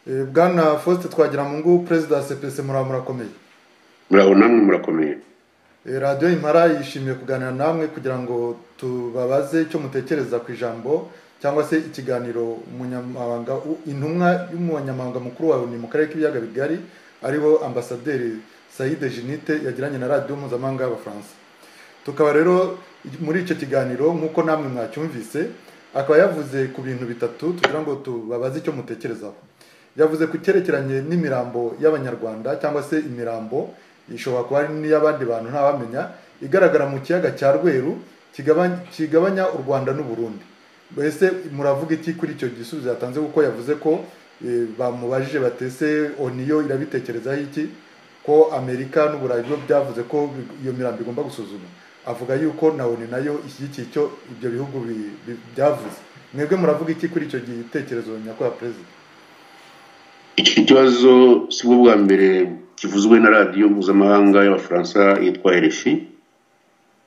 Bwana Faustin Twagiramungu, perezida wa CPC, muraba murakomeye? Muraho, namwe murakomeye. Radiyo Impara yishimiye kuganira namwe kugira ngo tubabaze icyo mutekereza ku ijambo cyangwa se ikiganiro umunyamabanga, intumwa y'umunyamabanga mukuru wa ONU mu karere k'ibiyaga bigari, aribo ambasaderi Said Djinnit, yagiranye na radiyo mpuzamahanga y'Abafaransa. Tukaba rero muri icyo kiganiro, nk'uko namwe mwacyumvise, akaba yavuze ku bintu bitatu tugira ngo tubabaze icyo mutekerezaho. Yavuze ku cyerekeranye n'imirambo y'Abanyarwanda, cyangwa se imirambo ishobora kuba ari n'iy'abandi bantu ntawamenya, igaragara mu kiyaga cya Rweru kigabanya u Rwanda n'u Burundi. Mbese muravuga iki kuri icyo gisubizo yatanze? Kuko yavuze ko bamubajije batese ONU yo irabitekerezaho iki, ko Amerika n'Uburayi byo byavuze ko iyo mirambo igomba gusuzumwa. Avuga yuko na ONU nayo ishyigikiye icyo ibyo bihugu byavuze. Mwebwe muravuga iki kuri icyo gitekerezo, nyakubahwa perezida? Iki kibazo si bwo bwa mbere kivuzwe na radiyo mpuzamahanga y'Abafaransa yitwa RFI.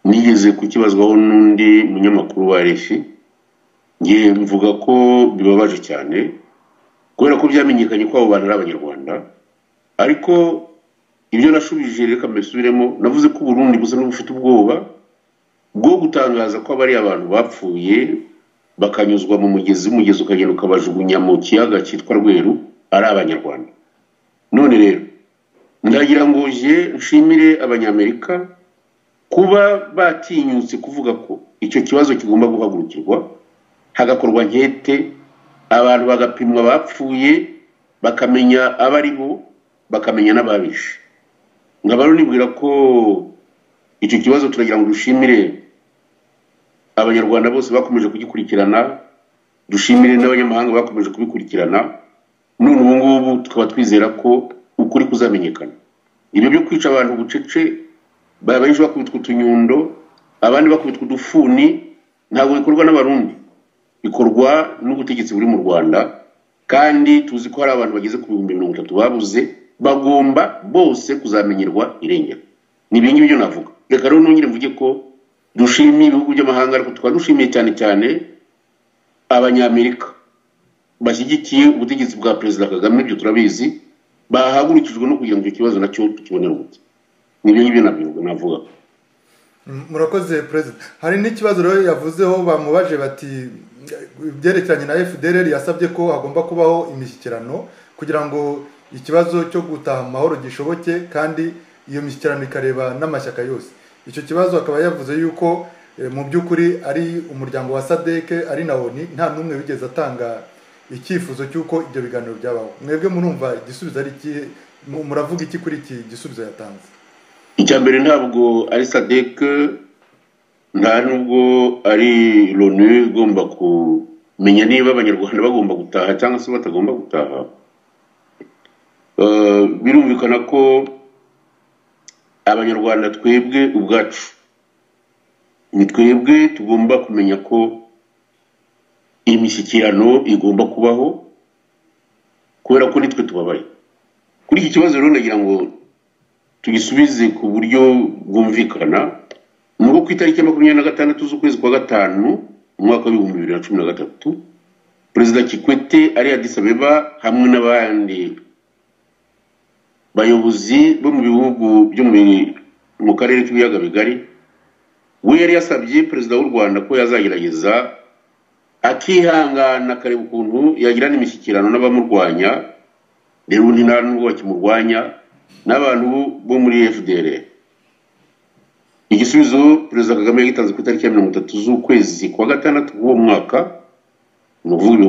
Nigeze kukibazwaho n'undi munyamakuru wa RFI. Ngiye mvuga ko bibabaje cyane, kubera ko byamenyekanye ko abo bantu ari Abanyarwanda. Ariko ibyo nashubije reka mbisubiremo. Navuze ko Uburundi busa n'ubufite ubwoba bwo gutangaza ko abari abantu bapfuye bakanyuzwa mu mugezi, umugezi ukagenda ukabajugunya mu kiyaga cyitwa Rweru, ari Abanyarwanda. None rero ndagira ngo je nshimire Abanyamerika kuba batinyutse kuvuga ko icyo kibazo kigomba guhagurukirwa, hagakorwa enquête, abantu bagapimwa bapfuye, bakamenya abo ari bo, bakamenya n'ababishe. Nkaba rero nibwira ko icyo kibazo turagira ngo dushimire Abanyarwanda bose bakomeje kugikurikirana, dushimire n'abanyamahanga bakomeje kubikurikirana. None ubu ngubu tukaba twizera ko ukuri kuzamenyekana. Ibyo byo kwica abantu bucece, benshi bakubitwa utunyundo, abandi bakubitwa udufuni, ntabwo bikorwa n'Abarundi, bikorwa n'ubutegetsi buri mu Rwanda. Kandi tuzi ko hari abantu bageze ku 30,000 babuze, bagomba bose kuzamenyerwa irengero. Ni ibi ngibyo navuga. Reka rero nongere mvuge ko dushimiye ibihugu by'amahanga, ariko tukaba dushimiye cyane cyane Abanyamerika bashyigikiye ubutegetsi bwa Perezida Kagame. Ibyo turabizi, bahagurukijwe no kugira ngo icyo kibazo nacyo tukibonere umuti. Ni ibyo ngibyo navuga. Murakoze perezida. Hari n'ikibazo rero yavuzeho, bamubaje bati ibyerekeranye na FDLR, yasabye ko hagomba kubaho imishyikirano kugira ngo ikibazo cyo gutaha mu mahoro gishoboke, kandi iyo mishyikirano ikareba n'amashyaka yose. Icyo kibazo akaba yavuze yuko mu by'ukuri ari umuryango wa SADC, ari na ONU, nta n'umwe wigeze atanga icyifuzo cy'uko ibyo biganiro byabaho. Mwebwe murumva igisubizo ari ikihe? Muravuga iki kuri iki gisubizo yatanze? Icya mbere, ntabwo ari SADC, nta nubwo ari LONU igomba kumenya niba Abanyarwanda bagomba gutaha cyangwa se batagomba gutaha. Birumvikana ko Abanyarwanda twebwe ubwacu ni twebwe tugomba kumenya ko imishyikirano igomba kubaho, kubera ko nitwe tubabaye kuri iki kibazo. Rero ndagira ngo tugisubize ku buryo bwumvikana. Ni uko ku itariki ya 26 z'ukwezi kwa gatanu mu mwaka wa 2013, Perezida Kikwete ari Addis Abeba hamwe n'abandi bayobozi bo mu bihugu byo mu karere k'ibiyaga bigari, we yari yasabye perezida w'u Rwanda ko yazagerageza akihangana, akareba ukuntu yagirana imishyikirano n'abamurwanya. Rero undi nta nubwo bakimurwanya, n'abantu bo muri FDLR. Igisubizo Perezida Kagame yagitanze ku itariki ya 30 z'ukwezi kwa gatandatu w'uwo mwaka, ni ukuvuga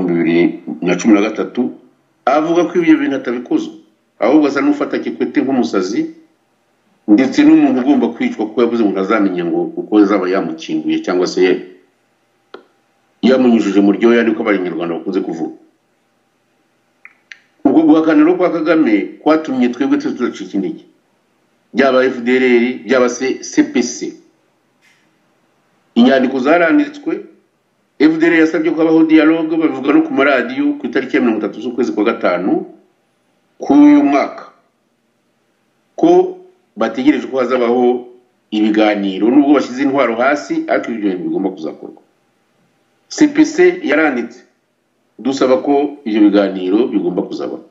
2013, avuga ko ibyo bintu atabikozwa, ahubwo asa n'ufata Kikwete nk'umusazi, ndetse n'umuntu ugomba kwicwa, kuko yavuze ngo ntazamenya ngo uko azaba yamukinguye cyangwa se yamunyujije mu ryoya, niko Abanyarwanda bakunze kuvuga. Ubwo guhakana rero kwa Kagame kwatumye twebwe twese tudacika intege, byaba FDLR, byaba se CPC. Inyandiko zaranditswe. FDLR yasabye ko habaho dialogue, babivuga no ku maradiyo ku itariki ya 30 z'ukwezi kwa gatanu k'uyu mwaka, ko bategereje ko hazabaho ibiganiro nubwo bashyize intwaro hasi, ariko ibyo bintu bigomba kuzakorwa. CPC yaranditse dusaba ko ibyo biganiro bigomba kuzabaho.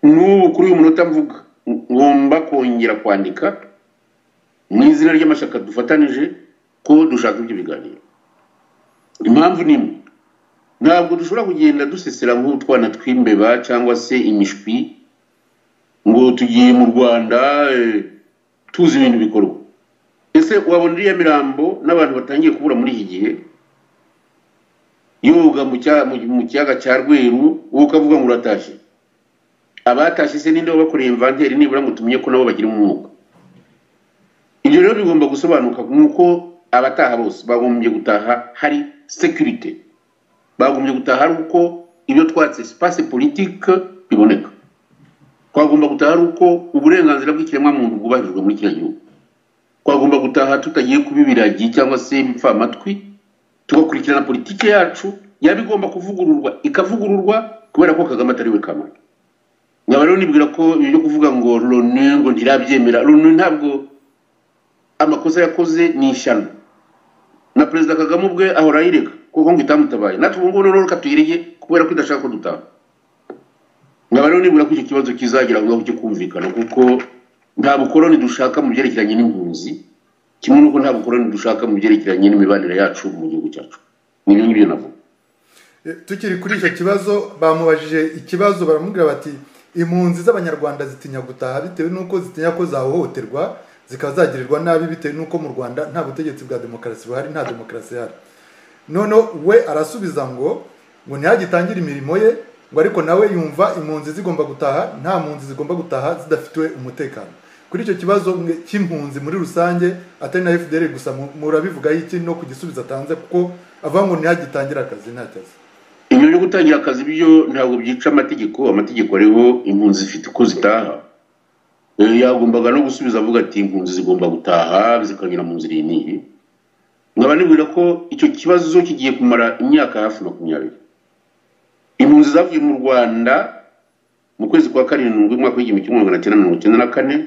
N'ubu kuri uyu munota mvuga, ngomba kongera kwandika mu izina ry'amashyaka dufatanije ko dushaka ibyo biganiro. Impamvu ni imwe: ntabwo dushobora kugenda dusesera nk'utwana tw'imbeba cyangwa se imishwi ngo tugiye mu Rwanda, tuzi ibintu bikorwa. Ese wabona iriya mirambo n'abantu batangiye kubura muri iki gihe yoga mu kiyaga cya Rweru, wowe ukavuga ngo uratashye? Abatashye se ninde wabakoreye inventaire nibura ngo tumenye ko nabo bagira umwuka? Ibyo rero bigomba gusobanuka, nk'uko abataha bose bagombye gutaha hari sécurité, bagombye gutaha ari uko ibyo twatse espace politique biboneka, twagomba gutaha ari uko uburenganzira bw'ikiremwamuntu bwubahirijwe muri kiriya gihugu, twagomba gutaha tutagiye kuba ibiragi cyangwa se ibipfamatwi, tugakurikirana politike yacu. Yaba igomba kuvugururwa ikavugururwa, kubera ko Kagame atari we kamara. Nkaba rero nibwira ko ibyo byo kuvuga ngo Loni ngo ntirabyemera, Loni ntabwo, amakosa yakoze ni ishyano, na Perezida Kagame ubwe ahora ayireka kuko ngo itamutabaye. Natwe ubu ngubu noneho reka tuyirege kubera ko idashaka ko dutaha. Nkaba rero nibwira ko icyo kibazo kizagira aho ngaho cyo kumvikana, kuko nta bukoroni dushaka mu byerekeranye n'impunzi, kimwe n'uko nta bukoroni dushaka mu byerekeranye n'imibanire yacu mu gihugu cyacu. Ni ibyo ngibyo navuga. Tukiri kuri icyo kibazo, bamubajije ikibazo, baramubwira bati: "Impunzi z'Abanyarwanda zitinya gutaha bitewe n'uko zitinya ko zahohoterwa, zikaba zagirirwa nabi, bitewe n'uko mu Rwanda nta butegetsi bwa demokarasi buhari, nta demokarasi ihari." Noneho we arasubiza ngo ntihagitangire imirimo ye, ngo ariko nawe yumva impunzi zigomba gutaha, nta mpunzi zigomba gutaha zidafitiwe umutekano. Kuri icyo kibazo cy'impunzi muri rusange, atari na FDLR gusa, murabivugaho iki no ku gisubizo atanze, kuko avuga ngo ntihagitangire akazi ntacyo azi? Ibyo byo gutangira akazi byo ntabwo byica amategeko. Amategeko ariho, impunzi zifite uko zitaha. Yagombaga no gusubiza avuga ati: "Impunzi zigomba gutaha zikanyura mu nzira iyi n'iyi." Nkaba nibwira ko icyo kibazo kigiye kumara imyaka hafi 20. Impunzi zavuye mu Rwanda mu kwezi kwa karindwi umwaka w'1994,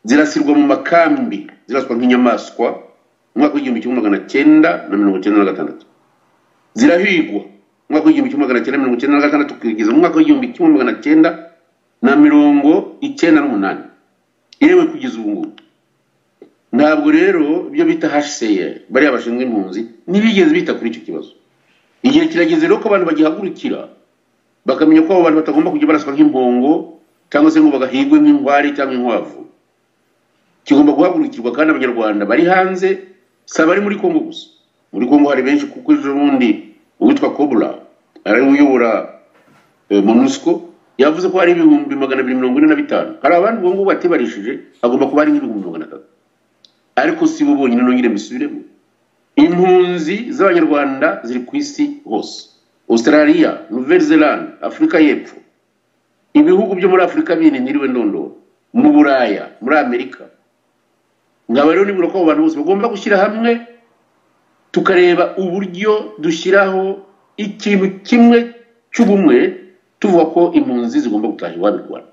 zirasirwa mu makambi, ziraswa nk'inyamaswa mu mwaka w'1996, zirahigwa mu mwaka w'1996 kugeza mu mwaka w'1998, yewe kugeza ubu ngubu. Ntabwo rero ibyo bita HCR, bariya bashinzwe impunzi, ntibigeze bita kuri icyo kibazo. Igihe kirageze rero ko abantu bagihagurukira, bakamenya ko abo bantu batagomba kujya baraswa nk'impongo cyangwa se ngo bagahigwe nk'inkware cyangwa inkwavu. Kigomba guhagurukirwa, kandi Abanyarwanda bari hanze, si abari muri Kongo gusa. Muri Kongo hari benshi, kuko ejo bundi uwitwa Kobler ari uyobora MONUSCO yavuze ko hari 245,000. Hari abandi ubwo ngubu batibarishije, agomba kuba ari nk'ibihumbi 300, ariko si bo bonyine. Nongere mbisubiremo: impunzi z'Abanyarwanda ziri ku isi hose, Australia, Nouvelle Zelande, Afurika y'Epfo, ibihugu byo muri Afurika bindi ntiriwe ndondora, mu Buraya, muri Amerika. Nkaba rero nibura ko abo bantu bose bagomba gushyira hamwe, tukareba uburyo dushyiraho ikintu kimwe cy'ubumwe, tuvuga ko impunzi zigomba gutaha iwabo i Rwanda.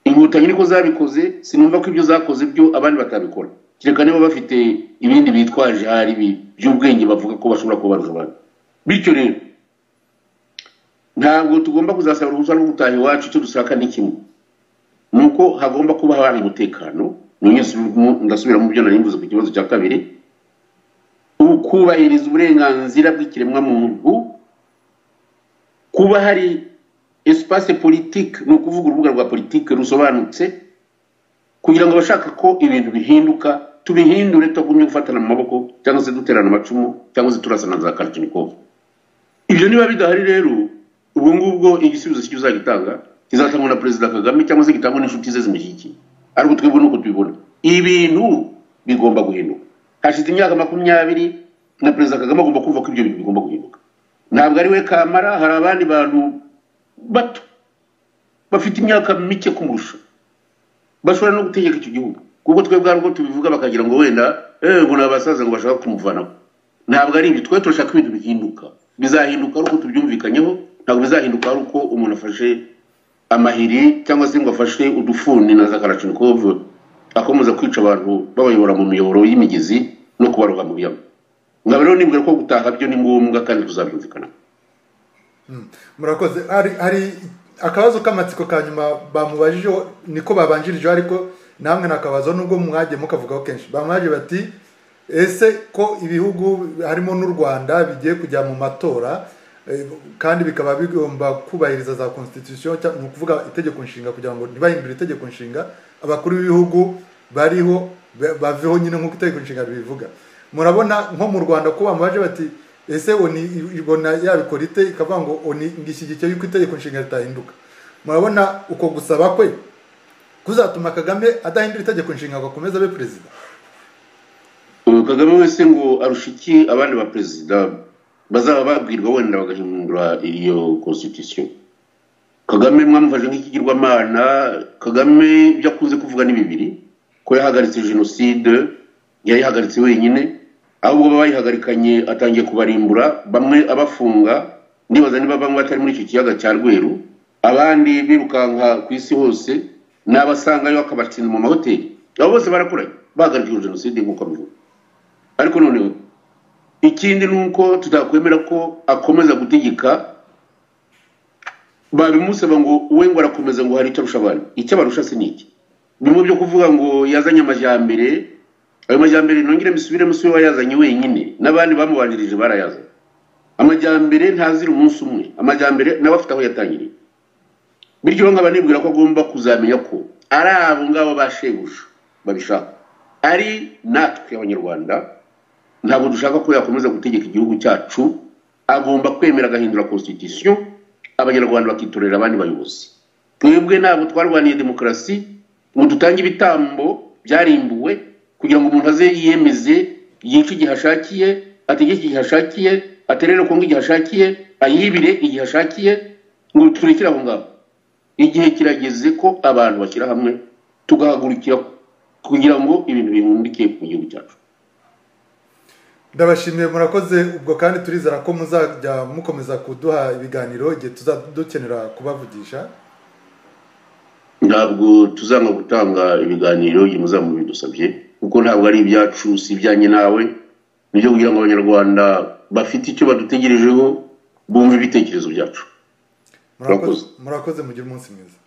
Inkotanyi niko zabikoze, sinumva ko ibyo zakoze byo abandi batabikora, kereka niba bafite ibindi bitwaje hari by'ubwenge bavuga ko bashobora kuba barusha abandi. Bityo rero ntabwo tugomba kuzasaba uruhushya rwo gutaha iwacu. Icyo dushaka ni kimwe, ni uko hagomba kuba hari umutekano. Ndasubira mu byo nari mvuze ku kibazo cya kabiri: kubahiriza uburenganzira bw'ikiremwamuntu, kuba hari espace politique, ni ukuvuga urubuga rwa politike rusobanutse, kugira ngo abashaka ko ibintu bihinduka tubihindure, tutagumye gufatana mu maboko cyangwa se duterana amacumu cyangwa se turasana za Kalachnikov. Ibyo niba bidahari rero, ubwo ngubwo igisubizo cyo uzagitanga kizatangwa na Perezida Kagame cyangwa se gitangwa n'inshuti ze zimushyigikiye, ariko twebwe nuko tubibona, ibintu bigomba guhinduka. Hashize imyaka 20, na Perezida Kagame agomba kumva ko ibyo bintu bigomba guhinduka. Ntabwo ari we kamara, hari abandi bantu bato bafite imyaka mike kumurusha bashobora no gutegeka icyo gihugu, kuko twebwe hari ubwo tubivuga bakagira ngo wenda ngo ni abasaza ngo bashaka kumuvanaho. Ntabwo ari ibyo. Twe turashaka ibintu bihinduka. Bizahinduka ari uko tubyumvikanyeho, ntabwo bizahinduka ari uko umuntu afashe amahiri cyangwa se ngo afashe udufuni na za Kalachnikov akomeza kwica abantu, babayobora mu miyoboro y'imigezi no kubaroha mu biyaga. Nkaba rero nibwira ko gutaha byo ni ngombwa kandi tuzabyumvikana. Murakoze. Hari Akabazo k'amatsiko ka nyuma bamubajije, niko babanjirijeho, ariko namwe nakabazo nubwo mwagiye mukavugaho kenshi. Bamwaje bati: ese ko ibihugu harimo n'u Rwanda bigiye kujya mu matora, kandi bikaba bigomba kubahiriza za constitution, ni ukuvuga itegeko nshinga, kugira ngo ntibahindure itegeko nshinga, abakuru b'ibihugu bariho baveho nyine nk'uko itegeko nshinga ribivuga, murabona nko mu Rwanda ko bamubaje bati: ese ONU ibona yabikora ite, ikavuga ngo ONU ngishyigikiye yuko itegeko nshinga ritahinduka? Murabona uko gusaba kwe kuzatuma Kagame adahindura itegeko nshinga ngo akomeze abe perezida? Kagame wese ngo arusha iki abandi ba perezida bazaba babwirwa wenda bagahindura iyo constitution? Kagame mwamufashe nk'ikigirwamana. Kagame ibyo akunze kuvuga ni bibiri: ko yahagaritse jenoside, yayihagaritse wenyine, ahubwo bayihagarikanye atangiye kubarimbura, bamwe abafunga, ndibaza niba bamwe batari muri icyo kiyaga cya Rweru, abandi birukanka ku isi hose, n'abasangayo akabatsinda mu mahoteli. Abo bose barakoranye bahagarika iyo jenoside nk'uko abivuga. Ariko noneho ikindi ni uko tutakwemera ko akomeza gutegeka. Babimusaba ngo we ngo arakomeza, ngo hari icyo arusha abandi. Icyo abarusha se ni iki? Bimwe byo kuvuga ngo yazanye amajyambere, ayo majyambere, nongere mbisubiremo, si we wayazanye wenyine, n'abandi bamubanjirije barayazanye. Amajyambere ntazira umunsi umwe, amajyambere nawe afite aho yatangiriye. Bityo nkaba nibwira ko agomba kuzamenya ko ari abo ngabo ba shebuja babishaka, ari natwe Abanyarwanda ntabwo dushaka ko yakomeza gutegeka igihugu cyacu. Agomba kwemera agahindura constitution, Abanyarwanda bakitorera abandi bayobozi. Twebwe ntabwo twarwaniye demokarasi ngo dutange ibitambo byarimbuwe kugira ngo umuntu aze yiyemeze, yice igihe ashakiye, ategeke igihe ashakiye, aterere Kongo igihe ashakiye, ayibire igihe ashakiye, ngo turekere aho ngaho. Igihe kirageze ko abantu bashyira hamwe tugahagurukira kugira ngo ibintu bihundike mu gihugu cyacu. Ndabashimiye, murakoze. Ubwo kandi turizera ko muzajya mukomeza kuduha ibiganiro igihe tuzadukenera kubavugisha. Ntabwo tuzanga gutanga ibiganiro igihe muzamubidusabye, kuko ntabwo ari ibyacu, si ibyanjye nawe, nibyo kugira ngo Abanyarwanda bafite icyo badutegerejeho bumve ibitekerezo byacu. Murakoze, murakoze, mugire umunsi mwiza.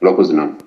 Murakoze namwe.